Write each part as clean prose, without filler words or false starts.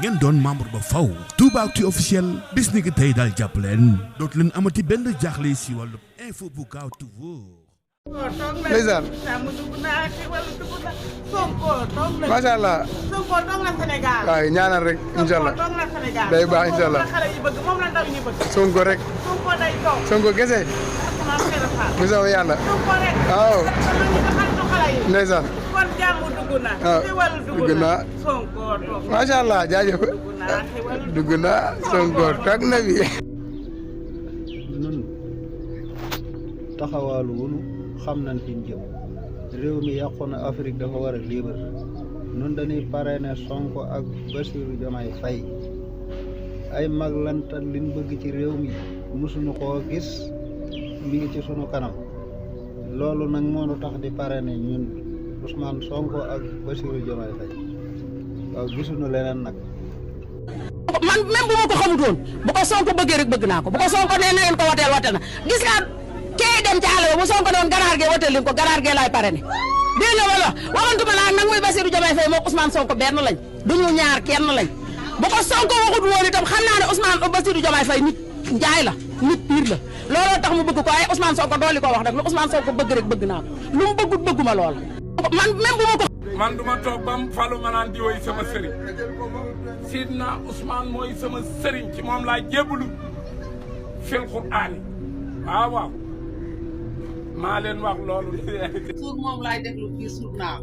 ngeen doon membre ba faw Toubactu officiel bis ni ki tey daal jàpp leen dootu leen amati benn jaaxle si wàllu info bu gaaw te wóor. ndeysaan macha allah Sonko toog na Sénégal waaye ñaanal rek incha allah toog na Sénégal day baax incha allah xale yi bëgg moom la ndaw ñi bëgg Sonko rek Sonko day toog Sonko kese bu soobee yàlla Sonko rek waaw xale yi ndeysaan kon jàmm dugg na xewal dugg na Sonko toog macha allah jaajëf dugg na Sonko toog na bi nun taxawaalu wunu xam nañ fi ñu jëm réew mi yàqu na Afrique dafa war a libre nun dañuy parrainer Sonko ak Bassirou Diomaye Faye ay mag lantal liñ bëgg ci réew mi musuñu koo gis mi ngi ci sunu kanam loolu nag moo nu tax di parrainer ñun Ousmane Sonko ak Bassirou Diomaye Faye waaw gisuñu leneen nag man même bu ma ko xamutoon bu ko Sonko bëggee rek bëgg naa ko bu ko Sonko nee na ngeen ko wateel wateel na gis nga kee dem ci àll ba bu Sonko doon ganaar gee wateel leen ko ganaar gee laay pare ne dégg nga wala waxantuma naa nag muy Bassirou Diomaye Faye moo Ousmane Sonko benn lañ duñu ñaar kenn lañ bu ko Sonko waxut woon itam xam naa ne Ousmane Bassirou Diomaye Faye nit njaay la nit pire la looloo tax mu bëgg ko ay Ousmane Sonko dooli ko wax rek lu Ousmane Sonko bëgg rek bëgg naa ko lu mu bëggut bëgguma lool man même bu ma ko man duma toog bam falu ma naan di woy sama sëriñ Sidna Ousmane mooy sama sëriñ ci moom laa jébbalu fil Qur'aani waaw maa leen wax loolu suur moom laay déglu fii suur naa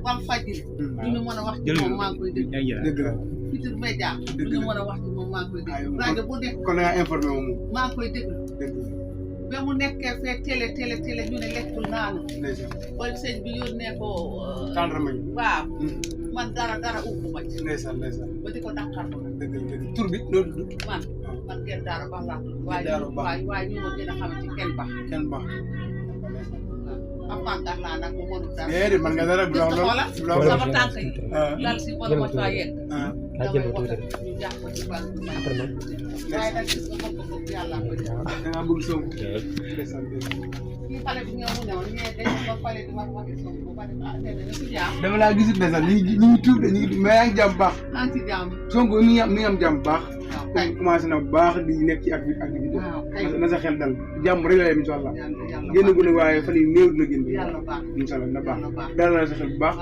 wal fajir duñu mën a wax ci moom maa ngi koy déglu Futurs Médias duñu mën a wax ci moom maa ngi koy déglu rajo bu nekk kon nga informé moom maa ngi koy déglu ba mu nekkee fee télé ñu ne lekkul naanu wala sëñ bi yónnee ko tàndarma yi waaw man dara ubbu ma ci ndeysaan ba di ko dàqal ko nag tur bi loolu du man kenn daara baax laa tudd waaye ñu ma gën a xam ci kenn baax am màngat laa nag mu mënul dara déedéet man nga dara bu xoolal sama tànk yi lal si wala ma faa yegg damay wax ñu jàpp ko ci bal waaye nag gis nga bëgg yàlla ko da nga bëgg Sonko kii xale bi ñëw mu ne woon ñee dañ ba pare di wax waxi Sonko ba def ah nee na ci jaam dama laa gisit ndeysaan ñu ngi tuub de ñu ngi mais yaa ngi jàmm baax maa ngi ci jaam Sonko mi ngi am jàmm baax kay commencé na bu baax di nekk ci activité na sa xel dal jàmm rek la yem incha allah génn gu ne waaye fan yii néew na génn yàlla baax incha allah na baax dal na sa xel bu baax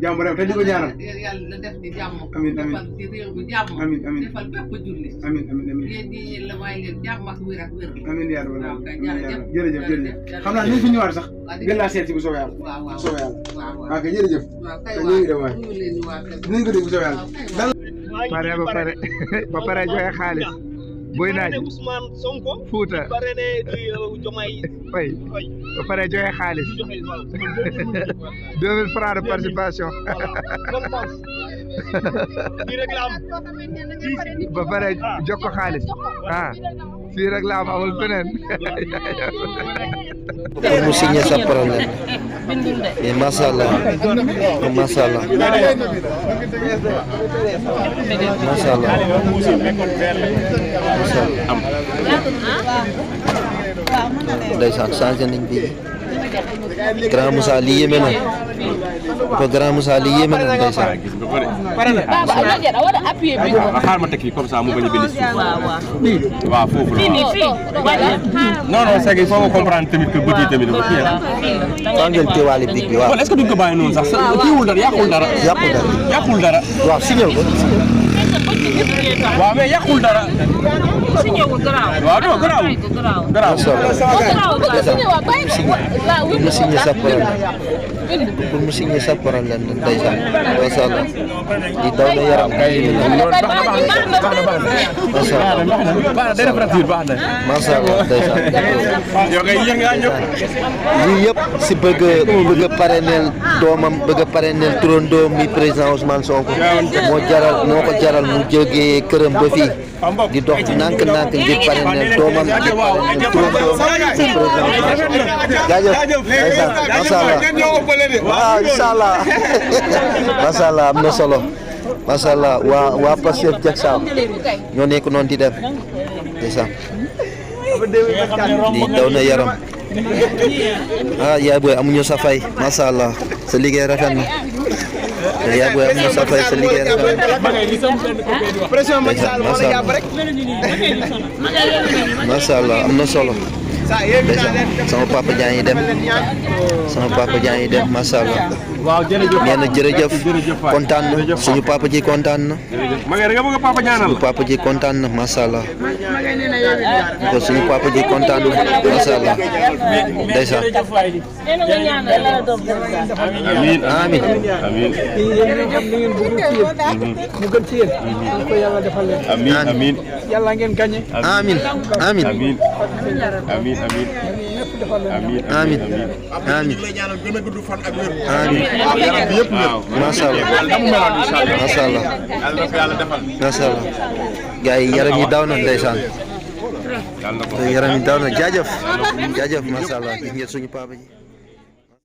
jàmm rek te di ko ñaanal yàlla def di jàmm amiin defal ci réew mi jàmm amiin defal bépp julli amiin yéen ñi la may leen jàmm ak wér ak wér amiin yaa rabbal jërëjëf xam naa ni fi ñëwaat sax gën laa seet si bu soobee yàlla bu soobee yàlla waaw kay jërëjëf ñu ngi dem waay dinañ ko dégg bu soobee yàlla ba pare joxe xaalis boy naaj Ousmane Sonko Fouta bare ne di Diomaye Faye ba pare joxe xaalis 2000 francs de participation fii rek la am ba pare jox ko xaalis fii rek la am amul feneen pour mu signer sa problème mais macha allah macha allah macha allah ndeysaan changé nañ bi Grand Moussa lii yéeme na ko Grand Moussa lii yéeme na ndeysaan xaar ma tekki comme ça mu bañ a bind waaw foofu la non c'est que il faut comprendre tamit que bët yi tamit dafa kii waa ngeen teewaale big bi waaw est-ce que duñ ko bàyyi noonu sax kiiwul dara yàqul dara waaw signal ko waaw mais yàqul dara waaw non garaaw mu signé sa problème pour mu signé sa problème ndeysaan macha allah di daw na yaram macha allah macha allah ndeysaan lii yëpp si bëgg a parrainer doomam bëgg a parrainer turandoom mi président Ousmane Sonko moo ko jaral mu jógee këram ba fii di dox nànk-nànk ngir parrainer doomam di parrainer turandoom si président Ousmane Sonko jaajëf ndeysaan macha allah waaw incha allah macha allah am na solo macha allah waa Pastef Jaksaaw ñoo nekk noonu di dem ndeysaan di daw na yaram yaay booy amuñu sa fay macha allah sa liggéey rafet na te yaa booy am na sa fay sa liggéey rek. macha allah am na solo. sama papa jaa ngi dem macha allah. waaw jërëjëf nee na jërëjëf kontaan na suñu papa ji kontaan na. ma nga nga bëgg papa ñaanal suñu papa ji kontaan na macha allah. ko suñu papa ji kontaan na macha allah. ndeysaan. amiin amiin. mu gën ci yéen ko yàlla defal leen amiin amiin yàlla ngeen gagné amiin amiin amiin amiin amiin amiin amiin amiin macha allah macha allah macha allah gars yi yaram yi daw na ndeysaan yaram yi daw na jaajëf macha allah gis ngeen suñu papa ji